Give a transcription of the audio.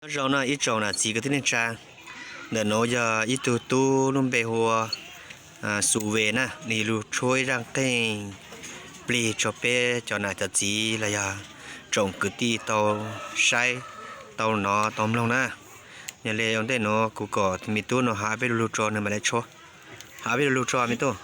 Nyob zoo na ib tsoom nam txiv kwv tij neej tsa, ntawm nuav yog ib tug tub lub npe hu ua Xu Ve na, nws lug tshuab ib zaaj qeej plig rua peb cov nam cov txiv los yog tsoom kwv tij tau saib, tau nov tau mloog na. Yog le ua ntej nuav kuv kom tus me tub nuav has peb lu lug tso nws mam le tshuab. Has peb lu lug tso me tub.